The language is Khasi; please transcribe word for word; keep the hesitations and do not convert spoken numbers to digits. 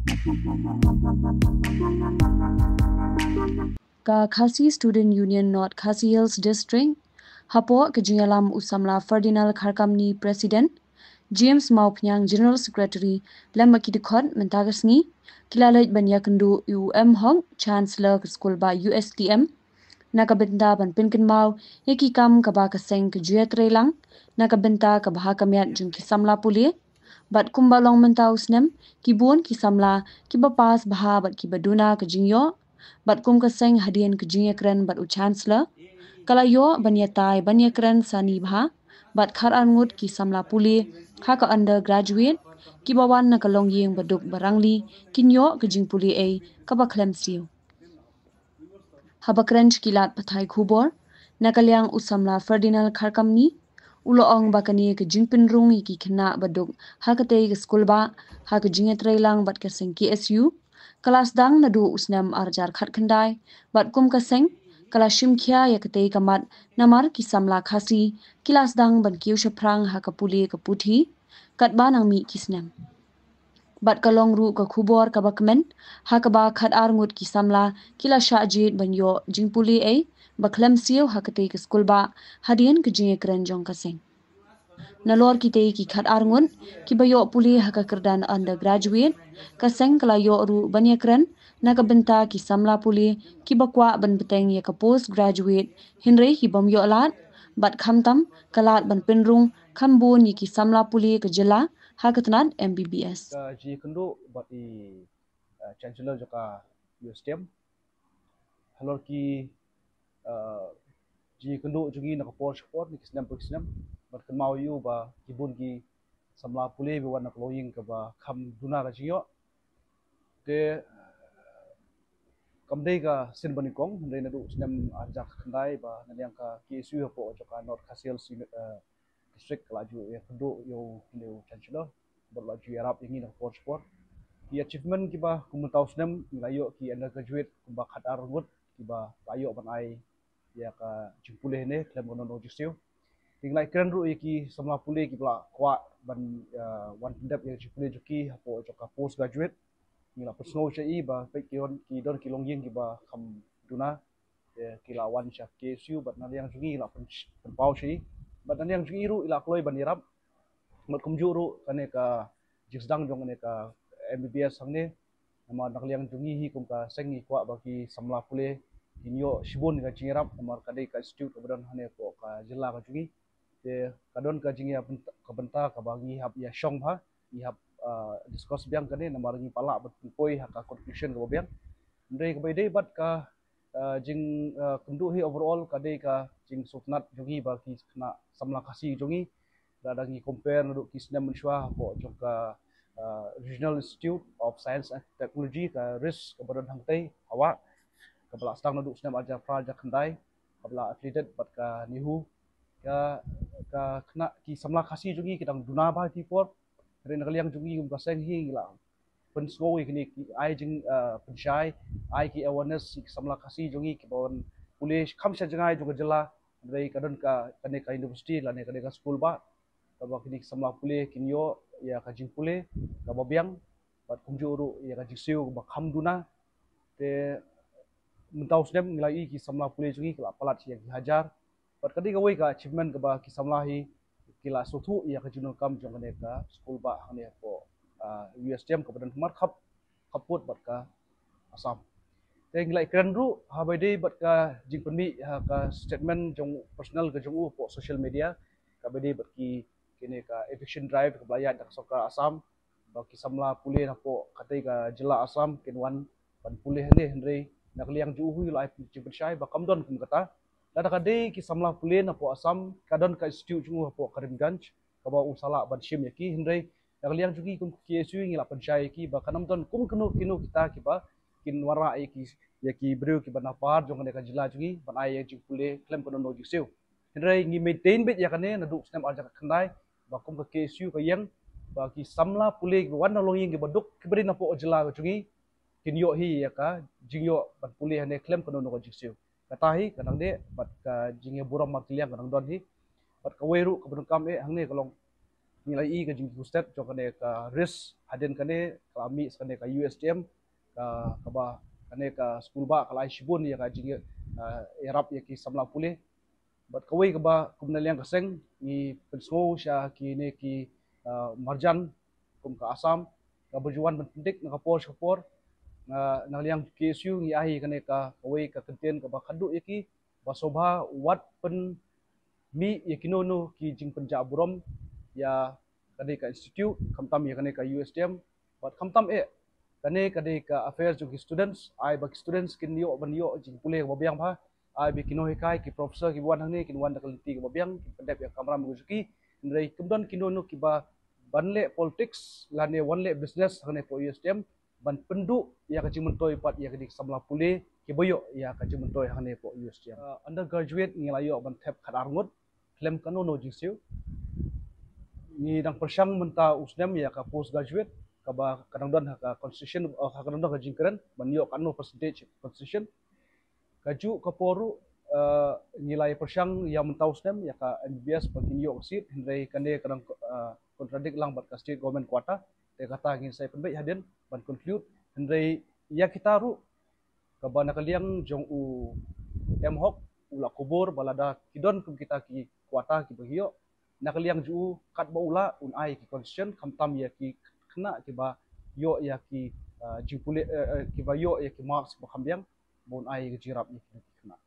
Ka Khasi Student Union North Khasi Hills District, hapoh ka jingïalam u samla Ferdinand Kharkamni, President, James Mawphniang, General Secretary, lem bad ki dkhot mynta ka sngi ki la leit ban ïakynduh ïa u M Hok, Chancellor ka skul bah U S T M, na ka bynta ban pynkynmaw ïa ki kam kaba ka seng ka ju ïatreilang na ka bynta ka bha ka miat jong ki samla pule. Bad kumba long mynta u snem, ki bun ki samla kiba pass bha bad kiba duna ka jingïoh. Bad kum ka seng, hadien ka jingïakren bad u Chancellor, ka la ïoh ban ïatai ban ïakren sani bha bad khatar ngut ki samla pule ha ka undergraduate kiba wan na ka longïing baduk barangli kin ïoh ka jingpule ei kaba khlem siew. Haba kren sha ki lad pathai khubor na ka liang u samla Ferdinand Kharkamni, u la ong ba kane ka jingpynrung ïa ki khynnah baduk ha katei ka skul bah ha ka jingïatreilang bad ka seng K S U ka la sdang naduh u snem ar hajar khatkhyndai, bad kum ka seng ka la shim khia ïa katei ka mat namar ki samla Khasi ki la sdang ban kiew shaphrang ha ka pule ka puthi katba nang mih ki snem. Bad ka long ruh ka khubor kaba kmen ha kaba khatar ngut ki samla ki la shah jied ban ïoh jingpule ei ba khlem siew ha katei ka skul bah, hadien ka jingïakren jong ka seng. Nalor kitei ki khatar ngut kiba ïoh pule ha ka kyrdan undergraduate, ka seng ka la ïoh ruh ban ïakren na ka bynta ki samla pule kiba kwah ban bteng ïa ka postgraduate hynrei ki bym ïoh lad, bad khamtam ka lad ban pynrung kham bun ïa ki samla pule ka jylla ha ka tnat M B B S. Ka jingïakynduh bad i, uh, Chancellor jong ka U S T M halor ki, uh, jingïakynduh jong ngi na ka por sha ka por, na ki snem pa ki snem, bad kynmaw ïa u ba ki bun ki samla pule ba wan na ka longïing kaba kham duna ka jingïoh. Te kam dei ka sien ba nyngkong, hynrei naduh snem ar hajar khatkhyndai ba na liang ka K S U hapoh jong ka North Khasi Hills Unit, eh, District ka la ju ïakynduh ïa u, ïa u Chancellor bad la ju ïarap ïa ngi na ka por sha ka por. Ki achievement kiba kum mynta u snem ngi la ïoh ki undergraduate kumba khatar ngut kiba la ïoh ban ai ïa ka jingpule hangne khlem ka nongdon jingsiew. Te ngi la kren ruh ïa ki samla pule kiba la kwah ban, eh, wan pyndep ïa ka jingpule jong ki hapoh jong ka postgraduate. Ngi la pynsngew sha i ba peit ki don, ki don ki longïing kiba kham duna. Te ki la wan sha K S U bad na liang jong ngi la pyn, pynpaw sha i. Bad na liang jong ngi ruh i la kloi ban ïarap. Bad kumjuh ruh kane ka jingsdang jong kane ka M B B S hangne, namar na ka liang jong ngi hi kum ka seng ngi kwah ba ki samla pule kin ïoh shibun ka jingïarap, namar ka dei ka institute kaba don hangne hapoh ka jylla ka jong ngi. Te ka don ka jingïa bynta, ka bynta kaba ngi hap ïa shong bha, ngi hap, ah, discuss biang kane, namar ngi pala ban pynpoi ha ka conclusion kaba biang. Hynrei kaba ïadei bad ka, ah, jing, ah, kynduh hi overall ka dei ka jingsngewtynnat jong ngi ba ki khynnah samla Khasi jong ngi lada ngi compare naduh ki snem mynshuwa hapoh jong ka, ah, Regional Institute of Science and Technology, ka RIST, kaba don hangtei ha wah, kaba la sdang naduh snem ar hajar phra, ar hajar khyndai, kaba la affiliated bad ka NEHU. Ka, ka khynnah ki samla Khasi jong ngi ki dang duna bha ha kine ki por. Hynrei na ka liang jong ngi kum ka seng hi ngi la pynsngew ïa kine ki, ai jing, ah, pynshai, ai ki awareness ïa ki samla Khasi jong ngi kiba wan pule kham sha jngai jong ka jylla. Hynrei ka don ka, kane ka university lane kane ka skul bah kaba kine ki samla pule kin ïoh ïa ka jingpule kaba biang bad kumjuh ruh ïa ka jingsiew kaba kham duna. Te mynta u snem ngi la ïohi ki samla pule jong ngi ki la palat ïa ki hajar. Bad ka dei kawei ka achievement kaba ki samla hi ki la sngewthuh ïa ka jingdonkam jong kane ka skul bah hangne hapoh, ah, U S T M kaba don khmat khap, khappud bad ka Assam. Te ngi la kren ruh haba ïadei bad ka jingpynmih ha ka statement jong personal ka jong u hapoh social media kaba ïadei bad ki, kine ka eviction drive kaba la ïaid da ka sorkar Assam ba ki samla pule napoh katei ka jylla Assam kin wan ban pule hangne, hynrei na ka liang jong u hi u la ai jingpynshai ba kam don kum kata. Lada ka dei ki samla pule napoh Assam ka don ka institute jong u hapoh Karimganj kaba u sa lah ban shim ïa ki, hynrei na ka liang jong ngi kum ka K S U ngi la pynshai ïa ki ba kan ym don kum kino kino kita kiba kin wanrah ïa ki, ïa ki briew kiba na par jong kane ka jylla jong ngi ban ai ïa jingpule khlem ka nongdon jingsiew. Hynrei ngi maintain beit ïa kane naduh snem ar hajar khyndai ba kum ka K S U ka ïeng ba ki samla pule kiba wan na longïing kiba duk kiba dei napoh jylla ka jong ngi kin ïoh hi ïa ka jingïoh ban pule hangne khlem ka nongdon jingsiew. Kata hi ka dang dei bad ka jingïaburom markylliang ka dang don hi. Bad kawei ruh kaba donkam eh hangne ka long ngi la ïohi ka jingkiew stet jong kane ka RIST Hadien kane ka la mih sa kane ka U S T M, ka, kaba kane ka skul ba ka la ai shibun ïa ka jing, ah, ïarap ïa ki samla pule. Bad kawei kaba kum na liang ka seng ngi pynsngew sha kine ki, ah, marjan kum ka Assam kaba ju wan ban pyndik na ka por sha ka por. Ah, na liang K S U ngi ai kane ka kawei ka kyntien kaba khadduh ïa ki ba sngewbha wat pynmih ïa kino kino ki jingpynjah burom ïa kane ka institute, khamtam ïa kane ka U S T M, bad khamtam eh kane ka dei ka affair jong ki students, ai ba ki students kin ïoh ban ïoh jingpule kaba biang bha, ai ba ki nonghikai, ki professor kiba wan hangne kin wan da ka lynti kaba biang, kin pyndep ïa ka kamram ka juki. Hynrei kam don kino kino kiba ban leh politics lane wan leh business hangne hapoh U S T M ban pynduh ïa ka jingmyntoi pat ïa kine ki samla pule kiba ïoh ïa ka jingmyntoi hangne hapoh U S T M. Uh, undergraduate ngi la ïoh ban thep khatar ngut khlem kano kano jingsiew. Ngi dang pyrshang mynta u snem ïa ka postgraduate kaba ka dang don ha ka constitution, uh, ka dang don ka jingkren ban ïoh kano percentage constitution. Kajuh ka por ruh, uh, ngi la ïa pyrshang ïa mynta u snem ïa ka M B B S ba kin ïoh ka seat, hynrei kane ka dang, uh, contradict lang bad ka state government quota. Te kata ngin sa ïa pynbeit hadien ban conclude. Hynrei ïa kita ruh kaba na ka liang jong u M Hok u la kubur ba lada ki don kum kita ki quota kiba ki ïoh, na ka liang jong u katba u lah un ai ki concession, khamtam ïa ki khynnah kiba ïoh ïa ki, uh, jingpule, uh, uh, kiba ïoh ïa ki marks ba kham biang, ba un ai ïa ki jingïarap ïa ki khynnah.